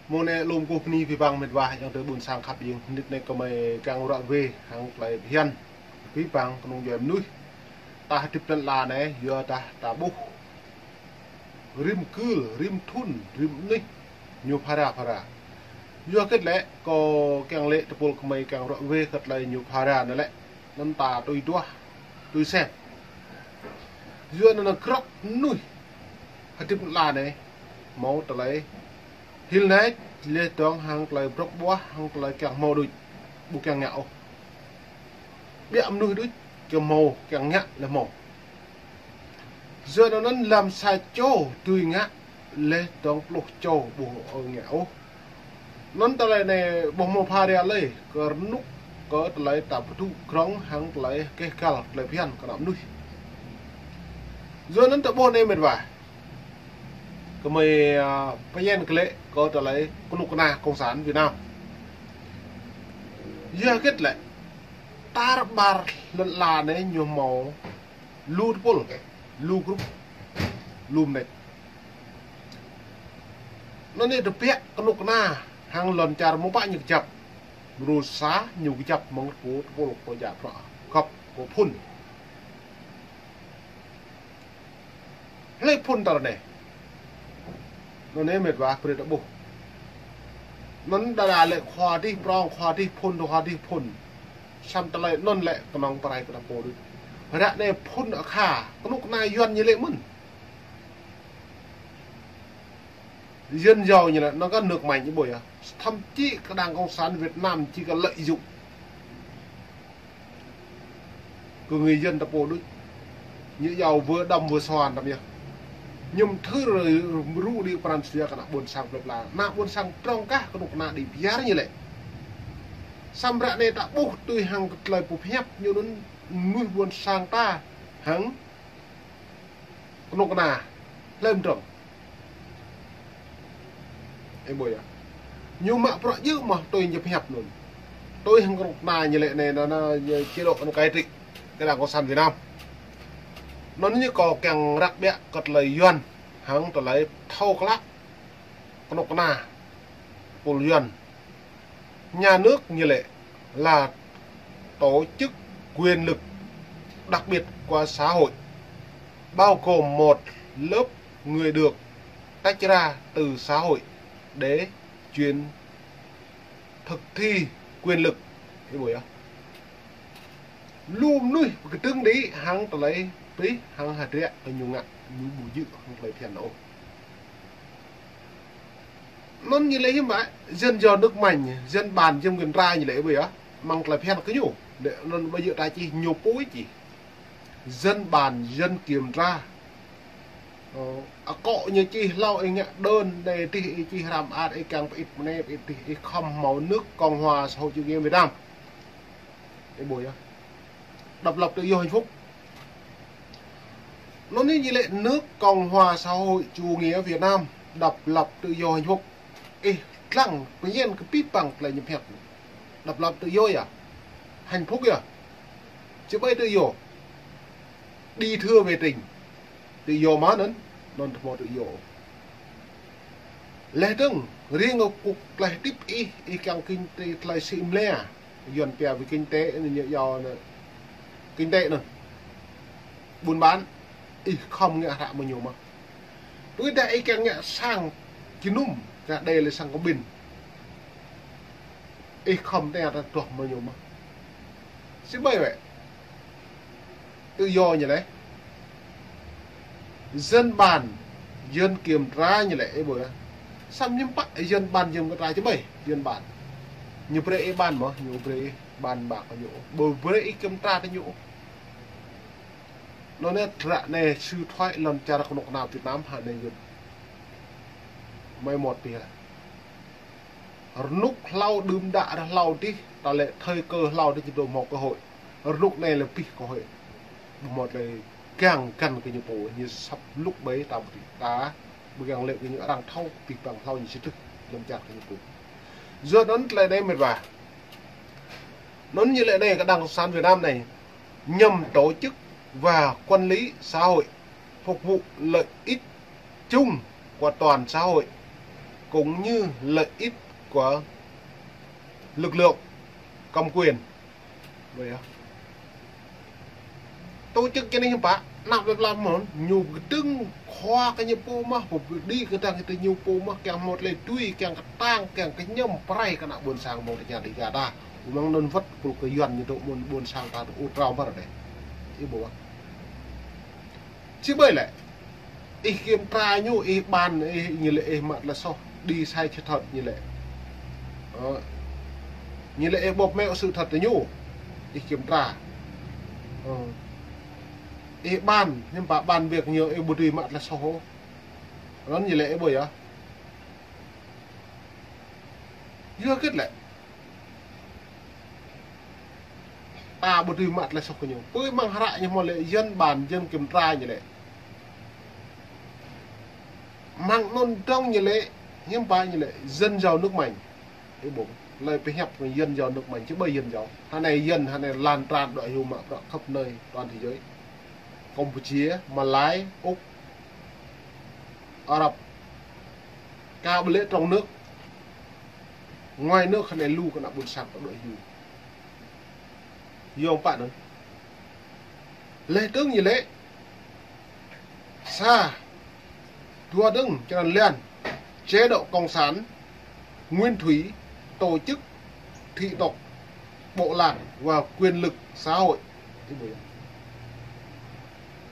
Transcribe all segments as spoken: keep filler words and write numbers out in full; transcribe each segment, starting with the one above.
Mơ̆ng anai lŏm kơkuh bơni abih bang mĕt wa ayŏng adơi ƀôn sang khăp jing, mơnit anai gơmơi kiăng ră ruai hăng tơlơi phiăn abih bang kơnung djuai mơnuih. Ta hơdip lŏn ala anai, yua dah ta ƀuh rĭm kơl, rĭm thŭn, rĭm mơnuih ñu phara phara. Yua hơget lĕ kâo kiăng lĕ tơpul gơmơi kiăng ră ruai kơ tơlơi ñu phara anai lĕ, anŭn ta tui duah, tui sem. Yua anŭn grŏp mơnuih hơdip lŏn ala anai hmâo tơlơi hil nač, laih dơ̆ng hăng tơlơi brŏk ƀuah, hăng tơlơi kiăng hmâo đôč, ƀu kiăng ngă ôh. Biă mơnuih đôč kiăng hmâo, kiăng ngă laih hmâo. Yua anŭn lăm sa čô dưi ngă, laih dơ̆ng pluh čô ƀu ơi ngă ôh. Anŭn tơlơi anai ƀu hmâo phara lơi, kơ rơnŭk kơ tơlơi ta pơtŭ krŏng hăng tơlơi keh kăl tơlơi phiăn kơ ană mơnuih. Yua anŭn ta ƀuh anai mĕt wa, gơmơi, a, pơñen glaĭ kơ tơlơi kơnuk kơna Cộng sản Việt Nam. Yua hơget lĕ, tar ƀar lŏn ala anai ñu hmâo lu tơpul, lu grup, lu mơneč. Anŭn anai tơbiă kơnuk kơna hăng lŏn čar mơ̆ng pă ñu kơjăp. Mrô sa ñu kơjăp mơ̆ng tơpul, tơpul kơ djă prăk gŏp kơ phŭn. Hlơi phŭn tơlơi anai? Anŭn anai mĕt wa brơi ta ƀuh. Anŭn đa đa lĕ khua dih prong, khua dih phŭn, khua dih phŭn. Samơ̆ tơlơi anŭn lĕ kơnơ̆ng pơrai kơ ta pô đôč. Ră anai phŭn akha, kơnuk kơna Yuan ñu lĕ mơ̆n. Dân giàu ñu lĕ, nó có nước mạnh ñu ƀuh yơh. Thậm chí cái đảng Cộng sản Việt Nam chỉ có lợi dụng kơ người dân ta pô đôč. Ñu yua wơ̆t đăm wơ̆t soan đăm yơh. Ñu thâo rơ̆ rŭ đĭ pran jua kơ ană ƀôn sang plơi pla. Ană ƀôn sang prong kah kơnuk kơna đĭ pơyơr ñu lĕ. Samơ̆ ră anai ta ƀuh tui hăng kơ tơlơi pơhiăp ñu anŭn mơnuih ƀôn sang ta hăng kơnuk kơna hlăm trŏng. Ih ƀuh yơh. Ñu mă prăk djơ̆ mơ̆ tui ñu pơhiăp anŭn. Tui hăng kơnuk kơna ñu lĕ anai, anŭn, anŭn, chế độ anŭn cai trị, cái đảng Cộng sản Việt Nam. Anŭn ñu kâo kiăng răk biă kơ tơlơi Yuan, hăng tơlơi thâo klă kơnuk kơna tơpul Yuan. Nhà nước như lẽ là tổ chức quyền lực đặc biệt của xã hội, bao gồm một lớp người được tách ra từ xã hội để chuyển thực thi quyền lực. Ih ƀuh yơh. Lu mơnuih pơkơdơ̆ng đĭ hăng tơlơi pih hăng hơdră kơ ñu ngă, ñu ƀu djơ̆ hăng tơlơi phiăn ôh. Anŭn ñu lĕ hiư̆m pă, dân giàu nước mạnh, dân bàn dân kiểm tra ñu lĕ ƀuh yơh, mơ̆ng tơlơi phiăn kơ ñu. Lĕ anŭn ƀu djơ̆ ta čih ñu pui čih. Dân bàn dân kiểm tra. Ơ, akŏ ñu čih hlâo ih ngă đơn, anai dih ih čih hrăm ăt ih kiăng pơit mơnep ih dih ih khŏm hmâo nước Cộng hòa Xã hội Chủ nghĩa Việt Nam. Ih ƀuh yơh. Độc lập tự do hạnh phúc. Anŭn anai ñu lĕ nước Cộng hòa Xã hội Chủ nghĩa Việt Nam, độc lập tự do hạnh phúc. Ih lăng pơñen kơ pih păng tơlơi ñu pơhiăp. Độc lập tự do yơh. Hạnh phúc yơh. Či ƀai tự do. Đi thưa về trình. Tự do mơ̆n anŭn, anŭn tơpă tự do. Lĕ dơ̆ng, riêng kơ kuk tơlơi hơdip ih, ih kiăng kinh tế tơlơi sĭ mlĕ. Yuan pia về kinh tế, anŭn ñu yua anŭn. Kinh tế anŭn. Buôn bán, ih khŏm ngă hră mơ̆ ñu mơ̆. Tui dah ih kiăng ngă sang jơnum, kah đei lĕ sang kơ ƀing. Ih khŏm tơña ta tuh mơ̆ ñu mơ̆. Či ƀai wĕ. Tự do ñu lĕ. Dân bàn, dân kiểm tra ñu lĕ, ih ƀuh yơh. Samơ̆ hiư̆m pă dân bàn dân kiểm tra či ƀai, dân bàn. Ñu brơi ih bàn mơ̆, ñu brơi ih bàn bạc kơ ñu. Ƀu brơi ih kiểm tra kơ ñu. Anŭn anai ră anai sư thoái lŏn čar kơnuk kơna Việt Nam hă anai yơh. Mai mŏt pih. Rơnŭk hlâo đưm đă rơhlâo dih, ta lĕ thời cơ hlâo dih či dŏ hmâo cơ hội. Rơnŭk anai lĕ pih cơ hội. Ƀu hmâo tơlơi kiăng kăn kơ ñu pô, ñu săp lŭk ƀai ta ƀu dih ta, ƀu kiăng lĕ kơ ñu arăng thâo, pih păng hlâo ñu sĭt tơ̆, lŏn čar kơ ñu pô. Yua anŭn tơlơi anai mĕt wa. Anŭn ñu lĕ anai kơ đảng Cộng sản Việt Nam anai, nhằm tổ chức và quản lý xã hội, phục vụ lợi ích chung của toàn xã hội. cũng như lợi ích của lực lượng cầm quyền. Ƀu djơ̆. Tổ chức ñu anai hiư̆m pă, anăp lĕ plam mơ̆n, ñu kơdơ̆ng khua kơ ñu pô mơ̆n, pô đĭ kơdang kơ ñu pô mơ̆n, kiăng hmâo tơlơi tui, kiăng kơtang, kiăng kơñăm, pơrai kơ ană ƀôn sang mơ̆ng tơña Dega ta. Mơ̆ng anŭn wơ̆t pul kơ Yuan ñu dŏ mơ̆n ƀôn sang ta dŏ ôh trao mơ̆n đeh. Ih ƀuh. Či ƀơi lĕ. Ih kiểm tra ñu, ih ban, ih ñu lĕ ih mă tơlơi soh, đi sai sự thật ñu lĕ. Ơ. Ñu lĕ ih bóp méo sự thật ñu. Ih kiểm tra. Ơ. Ih ban, hiư̆m pă ban việc ñu ih ƀu dưi mă tơlơi soh ôh. Anŭn ñu lĕ ih ƀuh yơh. Yua hơget lĕ. Ta ƀu dưi mă tơlơi soh kơ ñu. Pui mơ̆ng hră ñu hmâo lĕ dân bàn dân kiểm tra ñu lĕ. Mơ̆ng anŭn dơ̆ng ñu lĕ, hiư̆m pă ñu lĕ, dân giàu nước mạnh. Ih ƀuh, tơlơi pơhiăp kơ dân giàu nước mạnh, či ƀơi dân giàu. Hơnai dân, hơnai lan tràn dŏ hyu mă bruă khắp nơi toàn thế giới. Campuchia, Malai, Úc, Arab. Kâo ƀu lĕ trong nước. Ngoài nước hơnai lu kơ ană ƀôn sang ta dŏ hyu. Yua mơ̆ng pă anŭn. Leh dơ̆ng ñu lĕ. Sa. Dua dơ̆ng, črăn lăn. Chế độ cộng sản, nguyên thủy, tổ chức, thị tộc, bộ lạc và quyền lực xã hội.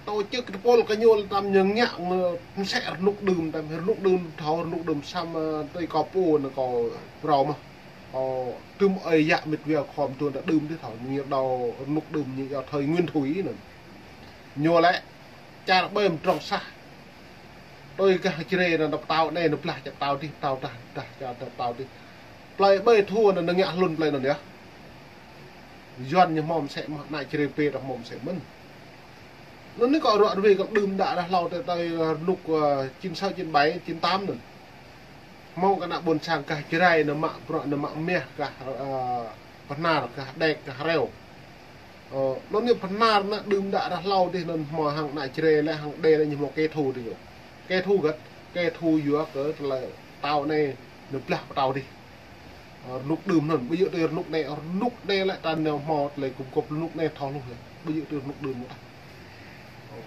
Tổ chức tơpul kơ ñu tăm ñu ngă, ngă mơsĕ rơnŭk đưm tăm, rơnŭk đưm thâo, rơnŭk đưm sam, ơ, tơi kâo pô anŭn kâo prao mơ̆n. Ơ, tơm ơi yă mĭt wia khom tuan ta đưm tih thâo, ñu đao rơnŭk đưm ñu yua thời nguyên thủy anŭn. Ñu lĕ, čar ƀơi mơdrŏng sah. Tui gah Jrai anŭn pơtao anai anŭn blah čar pơtao tih, pơtao tah, tah čar pơtao tih. Plơi ƀơi thu anŭn ngă hlŭn plơi anŭn yơh. Yuan ñu hmâo mơsĕ mơ̆n, ană Jrai pê ta hmâo mơsĕ mơ̆n. Anŭn anai kâo ruă rơwe kâo đưm đă ră hlâo tơi tơi rơnŭk, ơ, chín sáu, chín bảy, chín tám anŭn. Hmâo kơ ană ƀôn sang gah Jrai anŭn mă bruă anŭn mă mah gah, ơ, Bahnar, gah Đek, gah Reo. Ơ, anŭn anai Bahnar anŭn đưm đă ră hlâo tih anŭn hmâo hăng ană Jrai lĕ hăng Đê lĕ ñu hmâo kẻ thù tih ñu. Kẻ thù hơget, kẻ thù yua kơ tơlơi pơtao anai anŭn blah pơtao tih. Ơ, rơnŭk đưm anŭn, ƀu djơ̆ tui rơnŭk anai, rơnŭk anai lĕ ta nao hmâo tơlơi gum gôp rơnŭk anai thâo hluh yơh. Ƀu djơ̆ tui rơnŭk đưm ôh tah. Ơ.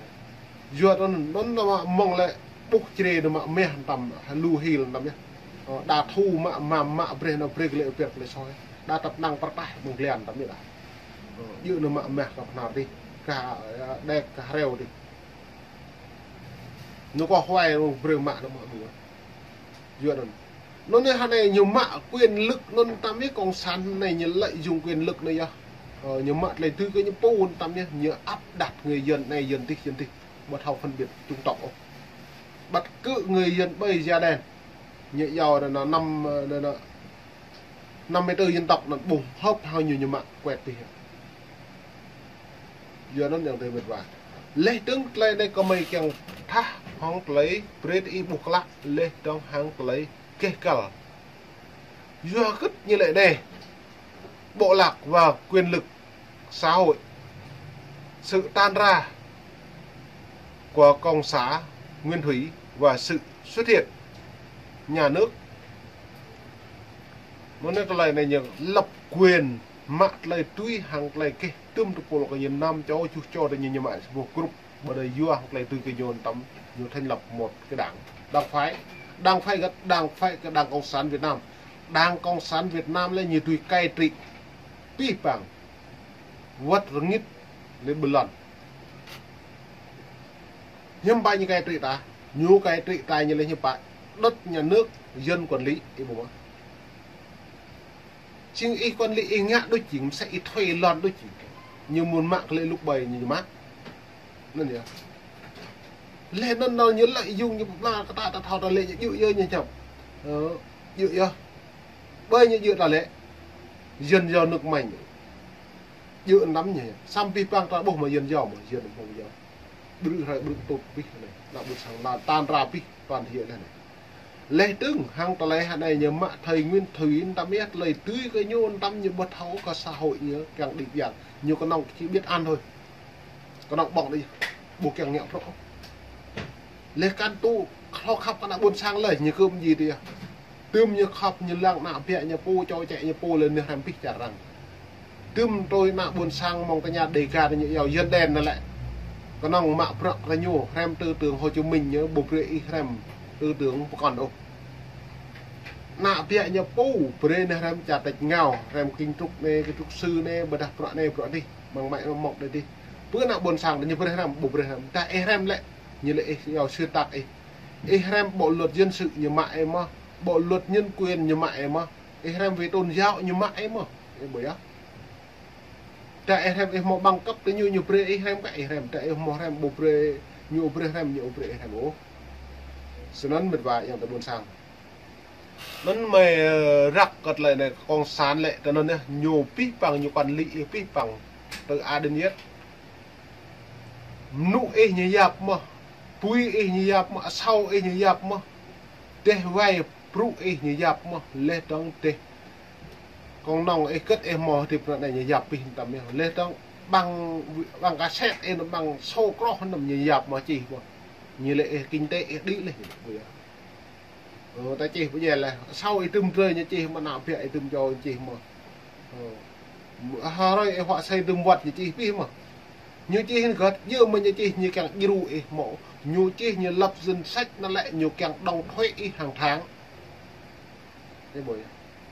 Yua anŭn, anŭn anŭn mă mơ̆ng lĕ ƀuh Jrai anŭn mă mah tăm, lu hil tăm yơh. Ơ, đa thu mă, mă, mă brơi anŭn brơi kơ lĕ pơpĕt kơ lĕ soi. Đa tăp năng pơrtah mơ̆ng glian tăm yơh đa. Ơ, djơ̆ anŭn mă mah gah Bahnar tih, gah, ơ, Đek, gah Reo tih. Anŭn kơ huai anŭn brơi mă anŭn mă ƀu. Yua anŭn. Anŭn anai hơnai ñu mă quyền lực anŭn tăm yơh, cộng sản anai ñu lợi dụng quyền lực anai yơh. Ơ, ñu mă tơlơi tui kơ ñu pô anŭn tăm yơh, ñu áp đặt người dân anai dân tih, dân tih. Ƀu thâo phân biệt chủng tộc ôh. Bắt cự người dân ƀơi da đen. Ñu yua anŭn, anŭn năm, anŭn, anŭn năm mươi tư dân tộc anŭn ƀu hợp hăng ñu, ñu mă kuet tih. Yua anŭn ayŏng adơi mĕt wa. Leh dơ̆ng tơlơi anai kơmơi kiăng thâo hăng tơlơi brơi ih ƀuh klă, leh dơ̆ng hăng tơlơi keh kăl. Yua hơget ñu lĕ anai. Bộ lạc và quyền lực xã hội. Sự tan rã của cộng sản Nguyễn Thủy và sự xuất hiện nhà nước. Anŭn anai tơlơi anai ñu lập quyền mă tơlơi tui hăng tơlơi keh tơm tơpul kơ ñu năm čô, tơjuh čô tơ ñu, ñu mă sa boh group. Ƀơi anai yua hăng tơlơi tui kơ ñu tăm, ñu thành lập một cái đảng. Đảng phái, đảng phái hơget, đảng phái kơ Đảng Cộng sản Việt Nam. Đảng Cộng sản Việt Nam lĕ ñu tui cai trị. Pih pang. Wơ̆t rơngit lĕ ƀơi lŏn. Hiư̆m pă ñu cai trị ta, ñu cai trị ta ñu lĕ hiư̆m pă. Đất nhà nước, dân quản lý, ih ƀuh mơ̆n. Jing ih quản lý ih ngă đôč jing, mơsĕ ih thuê lŏn đôč jing. Ñu mơ̆n mă kơ lĕ lŭk ƀai ñu, ñu mă. Anŭn yơh. Leh anŭn anŭn ñu lợi dụng ñu pơblang kơ ta, ta thâo ta lĕ ñu djơ̆ yơh ñu čăm. Ơ, djơ̆ yơh. Ƀơi ñu djơ̆ ta lĕ. Dân giàu nước mạnh. Djơ̆ anŭn tăm ñu. Samơ̆ pih pang ta ƀuh mơ̆ dân giàu mơ̆, dân mơ̆ giàu. Brư̆ hrơi brư̆ tŭt pih anai. Ană ƀôn sang anŭn tan rã pih toàn thế giới leh anai. Leh dơ̆ng hăng tơlơi hơnai ñu mă thời Nguyễn Thủy anŭn tăm yơh, tơlơi tui kơ ñu anŭn tăm ñu ƀu thâo kơ xã hội ñu kiăng đĭ biang. Ñu kơnơ̆ng chỉ biết ăn thôi. Kơnơ̆ng ƀơ̆ng đĭ. Ƀu kiăng ngă prŏk. Leh kăn tŭ hlâo khăp kơ ană ƀôn sang lơi, ñu kơm ji tơ yơh. Tơm ñu khŏp ñu lăng ană ƀiă ñu pô, čô čĕ ñu pô lĕ neh hrăm pih čar arăng. Tơm tui ană ƀôn sang mơ̆ng tơña Dega ñu yua Yuăn đen anŭn lĕ. Kơnơ̆ng mă bruă kơ ñu hrăm tư tưởng Hồ Chí Minh ñu ƀu brơi ih hrăm tư tưởng pơkŏn ôh. Ană ƀiă ñu pô brơi neh hrăm čar tač ngao, hrăm kinh trục anai, kinh trục sư anai, ƀôdah bruă anai, bruă adih, mơ̆ng mă mơ̆ng adih. Pơ ană ƀôn sang ñu brơi hrăm, ƀu brơi hrăm. Tơdah ih hrăm lĕ, ñu lĕ ih yua xuyên tạc ih. Ih hrăm bộ luật dân sự ñu mă ih mơ̆n, bộ luật nhân quyền ñu mă ih mơ̆n, ih hrăm về tôn giáo ñu mă ih mơ̆n. Ih ƀuh yơh. Tơdah ih hrăm ih hmâo bằng cấp tơ ñu, ñu brơi ih hrăm kơ ih hrăm, tơdah ih hmâo hrăm ƀu brơi, ñu ƀu brơi hrăm, ñu ƀu brơi ih hrăm ôh. Snăn mĕt wa ayŏng adơi ƀôn sang. Anŭn mơi, ơ, răk kơ tơlơi anai cộng sản lĕ, tơ anŭn yơh, ñu pih păng ñu quản lý ih pih păng tơ adin yơh. Mơnŭ ih ñu yap mơ̆n, apui ih ñu yap mơ̆n, asâo ih ñu yap mơ̆n, dêh wai brŭ ih ñu yap mơ̆n, leh dơ̆ng dêh kơnơ̆ng ih kơ̆t ih hmâo hơdip anai ñu yap pih tăm yơh. Leh dơ̆ng ƀăng, ƀăng cassette ih anŭn, ƀăng sô kroh anŭn ñu yap mơ̆n čih mơ̆n. Ñu lĕ ih kinh tế ih đĭ leh. Ơ, ta čih pơdjai leh. Asâo ih tơm drơi ñu čih mơ̆n, ană ƀiă ih tơm čô čih mơ̆n. Ơ, hrơi ih huă asơi tơm wăt ñu čih pih mơ̆n. Ñu čih hơget, yua mơ̆n ñu čih ñu kiăng djru ih mơ̆n. Ñu čih ñu lập danh sách anŭn lĕ ñu kiăng đóng thuế ih hàng tháng. Ih ƀuh yơh.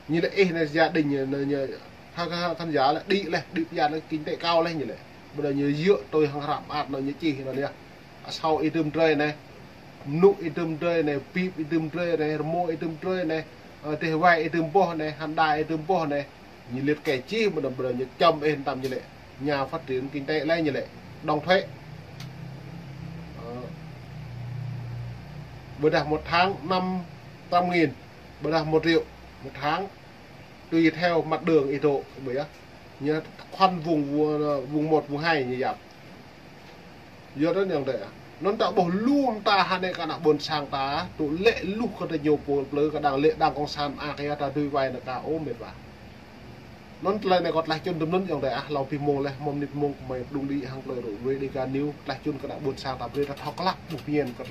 Ñu lĕ ih anai gia đình ñu, ñu, ñu, ha, ha, khán giả lĕ đĭ leh, đĭ pơyăn leh, kinh tế cao leh ñu lĕ. Ƀôdah ñu yua tui hăng hră mơak anŭn ñu čih anŭn yơh. Asâo ih tơm drơi anai, mơnŭ ih tơm drơi anai, bip ih tơm drơi anai, rơmô ih tơm drơi anai, ơ, dêh wai ih tơm boh anai, hơnđa ih tơm boh anai. Ñu liệt kê čih mơ̆n, ƀôdah ñu čăm ih tăm ñu lĕ. Nhà phát triển kinh tế leh ñu lĕ. Đóng thuế. Ơ. Ƀôdah một tháng năm trăm nghìn, ƀôdah một triệu một tháng. Tùy theo mặt đường ih dŏ, ƀuh yơh. Ñu khoăn vùng, vùng một, vùng hai ñu yap. Yua anŭn ayŏng adơi ah. Anŭn ta ƀuh lŏm ta hơnai kơ ană ƀôn sang ta, tŭ lĕ luh kơ ta ñu pô plư kơ đang lĕ đang cộng sản mơak yơh ta dưi wai anŭn ta ôh mĕt wa. Anŭn tơlơi anai kâo tlaih čun tơm anŭn ayŏng adơi ah, hlâo pih mông leh, mơ̆ng mơnit mông kơmơi pơdŏng đĭ hăng tơlơi ră ruai Dega News, tlaih čun kơ ană ƀôn sang ta brơi ta thâo klă ƀuh pơñen kơ